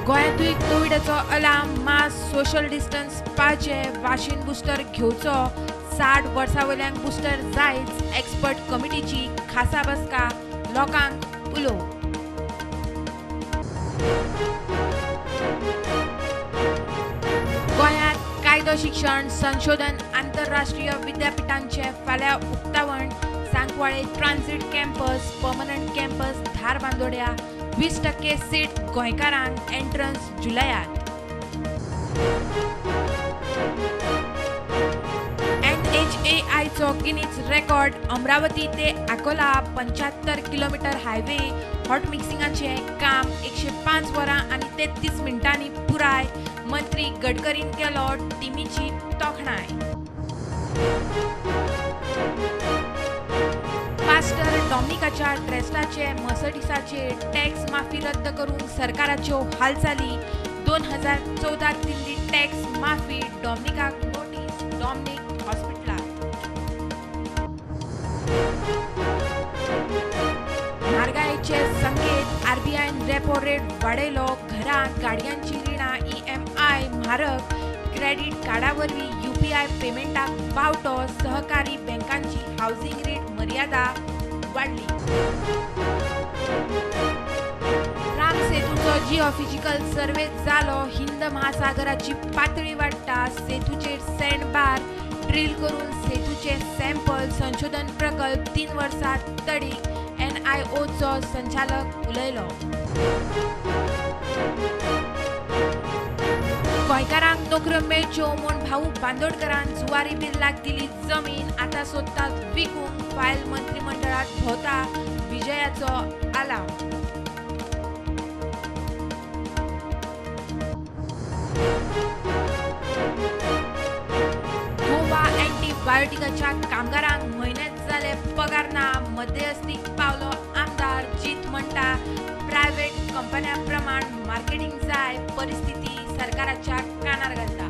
गोंयांतूय कोविडाचो alarm, mask, social distance पाळचें, वाशीन booster घेवचो, 60 वर्सां वयल्यांक बुस्टर जायच, एक्सपर्ट कमिटीची खासा बसका, लोकांक उलो. गोंयांत कायदो शिक्षण संशोधन आंतरराष्ट्रीय विद्यापिठांचें फाल्यां उक्तावण. Sancoale transit campus, permanent campus धारबांदोड्या 20% seat गोंयकारांक, एंट्रन्स जुलयात. NHAIचो गिनीज रेकॉर्ड, अमरावती ते आकोला 75 किलोमीटर हायवे हॉट मिक्सिंगाचें काम 105 वरां आनी 33 मिनटांनी पुराय. मंत्री गडकरीन केलो टिमीची तोखणाय. पास्टर डॉमिनिकाच्या ट्रस्टाचे मर्सडीसाचे टॅक्स माफी रद्द करूंक सरकाराच्यो हालचाली. 2014 दिल्ली टॅक्स माफी, डॉमिनिकाक नोटीस, डॉमिनिक हॉस्पिटलाक. म्हारगायेचे संकेत, आरबीआयन रेपो रेट वाडयलो. घरां, गाडयांची रिणां, EMI म्हारग, क्रेडीट कार्डा वरवीं UPI पेमेंटाक बावटो. सहकारी बँकांची हावसिंग रीण मर्यादा वाडली. राम सेतूचो जिओफिजिकल सर्वे जालो. हिंद महासागराची पातळी वाडटा. सेतूचेर सँड बार ड्रील करून सेतूचे सॅम्पल संशोधन प्रकल्प 3 वर्सां तडीक. NIOचो संचालक उलयलो. गोंयकारांक नोकऱ्यो मेळच्यो म्हूण भाऊ बांदोडकरान जुवारी बिर्लाक दिली जमीन, आतां सोदतात विकूंक. फायल मंत्रिमंडळांत भोंवता, विजयाचो आलाम. गोवा अँटीबायोटिकाच्या कामगारांक म्हयनेच जाले पगार ना. मध्यस्थीक पावलो आमदार जीत म्हणटा प्रायव्हेट कंपन्यां प्रमाण मार्केटिंग जाय, परिस्थिती सरकाराच्या कानार घालता.